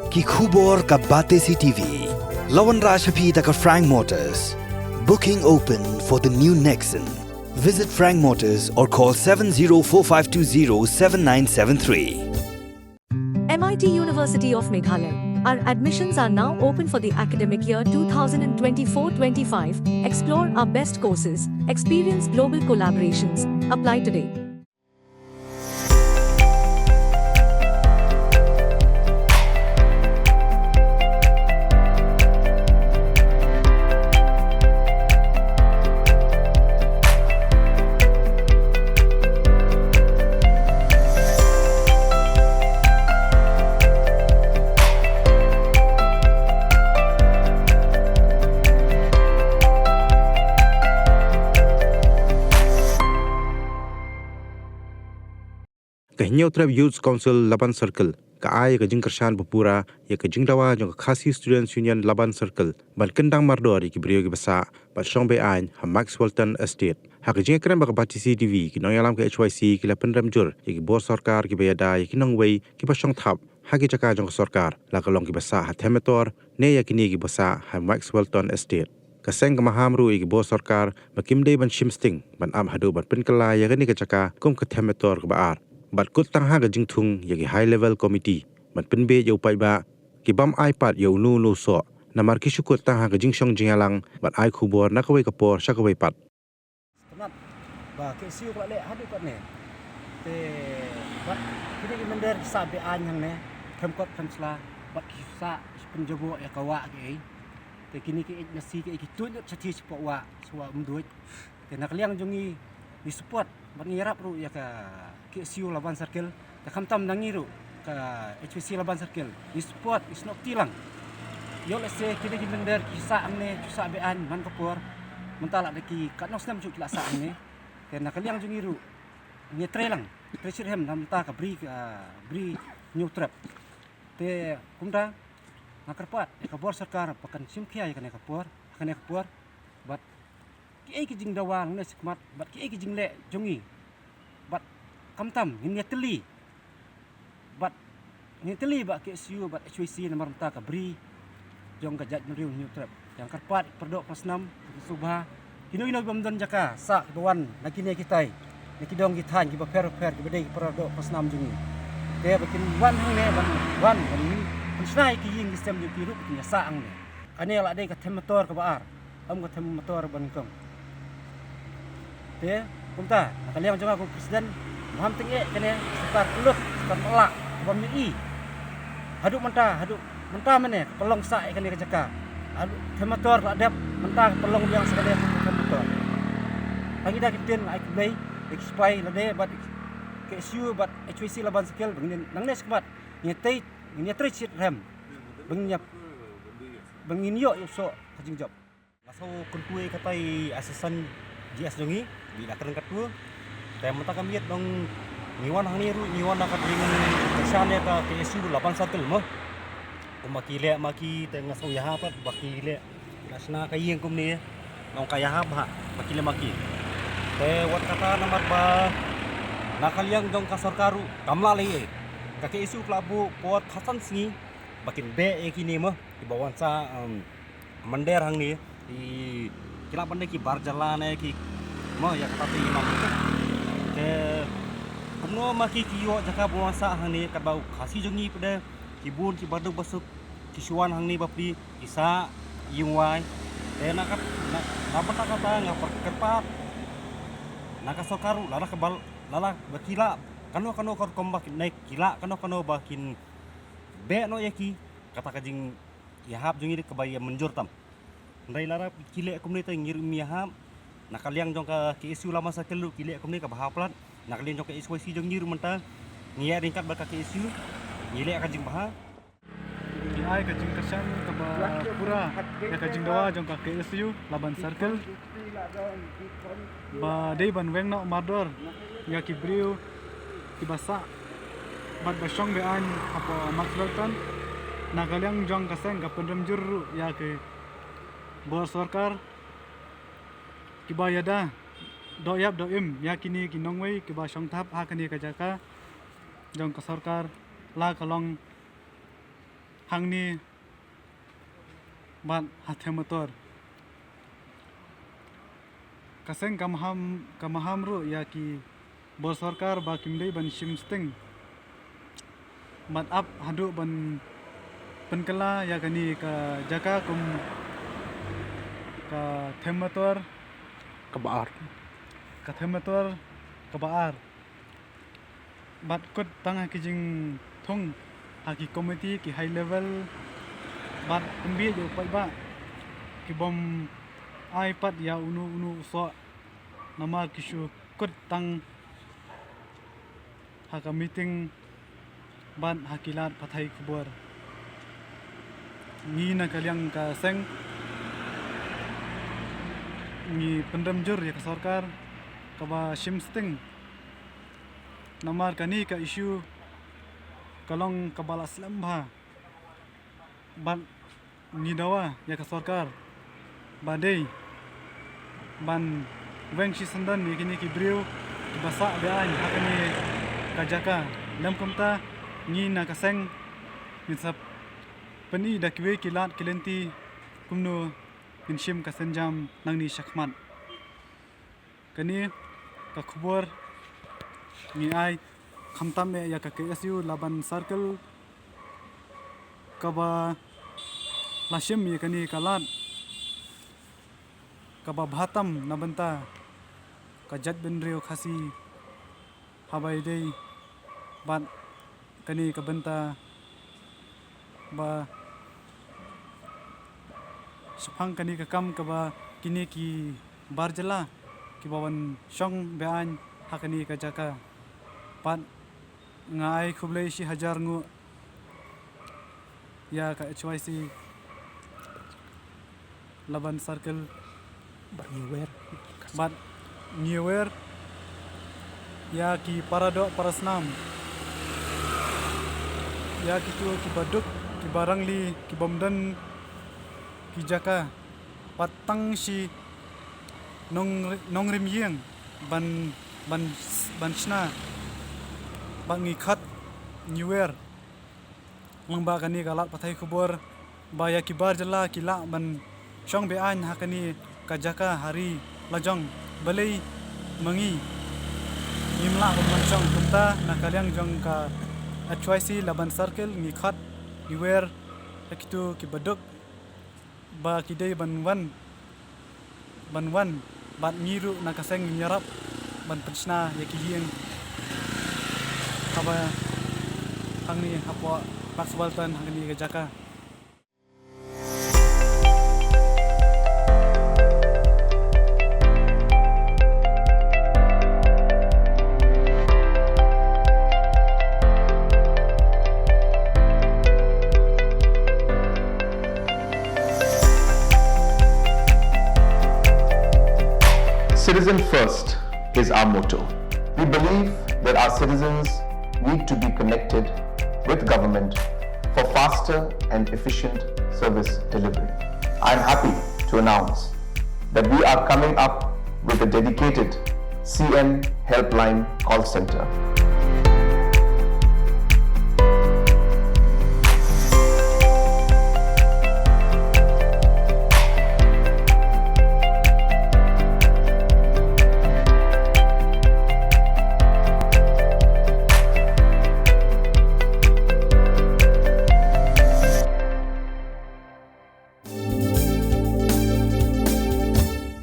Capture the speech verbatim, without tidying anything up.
Ki khubor ka Batesi T V. La wanrah sha phi da ka Frank Motors. Booking open for the new Nexon. Visit Frank Motors or call seven zero four five two zero seven nine seven three. M I T University of Meghalaya. Our admissions are now open for the academic year two thousand twenty-four twenty-five. Explore our best courses, experience global collaborations. Apply today. Ka Hynñiewtrep Youth Council Laban Circle ka ai ka jingkyrshan ba pura ïa ka jingdawa jong ka Khasi Students Union Laban Circle ban kyndang mardor ïa ki briew kiba sah bad shong be-aiñ ha Maxwellton Estate. Ha ka jingïakren bad ka Batesi T V, ki nongïalam ka H Y C ki la pynrem jur ïa ki bor sorkar kiba ïada ïa ki nongwei kiba shong thap ha ki jaka jong ka sorkar, la ka long kiba sah ha Themetor ne ïa kine kiba sah ha Maxwellton Estate. Ka seng ka maham ruh ïa ki bor sorkar ba kim dei ban shim sting ban ap haduh ban pynkylla ïa kane ka jaka kum ka Themetor kaba ar, bad kut tang ha ka jingthung ïa ki High Level Committee ban pynbiej ïa u paidbah, ki bym ai pat ïa uno uno u soh, namar ki shu kut tang ha ka jingshong jingïalang bad ai khubor na kawei ka por sha kawei pat. Sngewtynnat ba K S U ka la leh haduh katne. Te bad kine ki mynder ki sah be-aiñ hangne, khlem kot khlem sla, bad ki sah pynjaboh ïa ka wah kiei. Te kine ki ïeit masi kiei ki tuid lut shathie shapoh wah, sha wah Umduid. Te na ka liang jong ngi, ngi support bad ngi ïarap ruh ïa ka K S U Laban Circle. Te khamtam na ngi ruh ka H Y C Laban Circle, ngi support, ngi snoh kti lang. Ïoh lehse kine ki mynder ki sah hangne, ki sah be-aiñ man ka por. Mynta la da ki katno snem shuh ki la sah hangne. Te na ka liang jong ngi ruh ngi trei lang, trei shitrhem na mynta ka bri, ah, bri Hynñiewtrep. Te kumta nga kyrpad ïa ka bor sorkar ba kan shim khia ïa kane ka por, ha kane ka por. Bad kiei ki jingdawa nangne shakhmat, bad kiei ki jingleh jong ngi, bad khamtam ngin ïatylli, bad ngin ïatylli bad K S U bad H Y C namar mynta ka bri jong ka jaitbynriew Hynñiewtrep. Te nga kyrpad para doh para snam, para sngewbha, kino kino bym don jaka sah kiba wan na kine kitai, na ki dong ki thaiñ kiba pher pher kiba dei ki para doh para snam jong ngi. Te ba kin wan hangne ban wan ban pynshna ïa ki ïing ki sem jong ki ruh ba kin ïa sah hangne. Kane la dei ka Themetor kaba ar, ym ka Themetor ba nyngkong. Te kumta na ka liang jong nga kum president, maham tyngeh kane ka sorkar kyllut, sorkar pala, kaba ym ïohi. Haduh mynta, haduh mynta mynne ka pynlong sah ïa kane ka jaka. Haduh Themetor la dep, mynta ka pynlong biang sa kane ka Themetor. Tang ïa da ki ktien ai khublei ïa ki sipai lade bad K S U bad H Y C Laban Circle, ba ngin nangne shakhmat ngin ïatrei, ngin ïatrei shitrhem ba ngin ïa, ba ngin ïoh ïa u soh ka jingjop. Nga sngew kyntu ïa kata i assistant G S jong ngi, ba i la kren katto. Te mynta ka miet dang ngi wan hangne ruh ngi wan da ka jingkyrshan ïa ka K S U Laban Circle mo. Kumba ki leh ma ki te nga sngew ïahap pat ba ki leh. La shna ka ïing kumne, nang ka ïahap bha ba ki leh ma ki. Te wat kata namar ba na ka liang jong ka sorkar ruh kam lah leh ei. Ka K S U ka la buh por khatsan sngi ba kin beh ïa kine mo, kiba wan sah, um, mynder hangne, ki, ki lah ban dei ki bar jylla ne ki, mo, ïa kata te imam. Te kumno ma ki ki ïoh jaka ban wan sah hangne, katba u Khasi jong ngi pat de, ki bun ki baduk basuk ki shu wan hangne bapli, ki sah ïing wai. Te na kat, na, na bynta kata nga kyrpad na ka sorkar ruh, lada ka bal, lada ba ki lah kano kano ka rukom ba kin, ne ki lah kano kano ba kin beh noh ïa ki, kata ka jing ïahap jong ngi ruh kaba ïa mynjur tam. Hynrei lada ki leh kumne te ngi ruh ngim ïahap. Na ka liang jong ka K S U Laban Circle ruh ki leh kumne kaba bha palat. Na ka liang jong ka H Y C jong ngi ruh mynta ngi ïaid ryngkat bad ka K S U, ngi leh ka jingbha. Ngi ai ka jingkyrshan kaba pura ïa ka jingdawa jong ka K S U Laban Circle ba dei ban weng noh mardor ïa ki briew kiba sah bad ba shong be-aiñ hapoh Maxwellton. Na ka liang jong ka seng ka pynrem jur ruh ïa ki bor sorkar kiba ïada doh ïap doh im ïa kine ki nongwei kiba shong thap ha kane ka jaka jong ka sorkar, la ka long hangne bad ha Themator. Ka seng ka maham, ka maham ruh ïa ki bor sorkar ba kim dei ban shim sting bad ap haduh ban pynkylla ïa kane ka jaka kum ka Themator kaba ar. Ka Themator kaba ar. Bad kut tang ha ki jingthung ha ki komiti ki high level bad pynbeit ïa u paidbah ki bym ai pat ïa uno uno u soh namar ki shu kut tang ha ka meeting bad ha ki lad pathai khubor. Ngi na ka liang ka seng ngi pynrem jur ïa ka sorkar kaba shim sting. Namar kane ka issue ka long kaba la slem bha. Bad ngi dawa ïa ka sorkar ba dei ban weng shisyndon ïa kine ki briew kiba sah beaiñ ha kane ka jaka. Lem kumta ngi na ka seng ngin sa pyni da kiwei ki lad ki lynti kumno ngin shim ka sienjam nangne shakhmat. Kane ka khubor ngi ai khamtam eh ïa ka K S U Laban Circle kaba la shim ïa kane ka lad kaba bha tam na bynta ka jaitbynriew Khasi haba ïadei bad kane ka bynta ba shaphang kane ka kam kaba kine ki bar jylla kiba wan shong beaiñ ha kane ka jaka. Bad nga ai khublei shi hajar nguh ïa ka H Y C Laban Circle. Bad ngi wer. Bad ngi wer ïa ki paradoh parasnam, ïa kito kiba duk, kiba rangli, ki bym don ki jaka. Bad tang shi nong, nongrim ïing ban, ban, ban shna. Bad ngi khot, ngi wer. Lyngba kane ka lad pathai khubor ba ïa ki bar jylla ki lah ban shong beaiñ ha kane ka jaka ha ri lajong, balei ma ngi ngim lah ban wan shong. Kumta na ka liang jong ka H Y C Laban Circle ngi khot, ngi wer ïa kito kiba duk ba ki dei ban wan, ban wan bad ngi ruh na ka seng ngi ïarap ban pynshna ïa ki ïing haba hangne hapoh Park Subaltern hangne ka jaka. Citizen first is our motto. We believe that our citizens need to be connected with government for faster and efficient service delivery. I am happy to announce that we are coming up with a dedicated C M Helpline call center.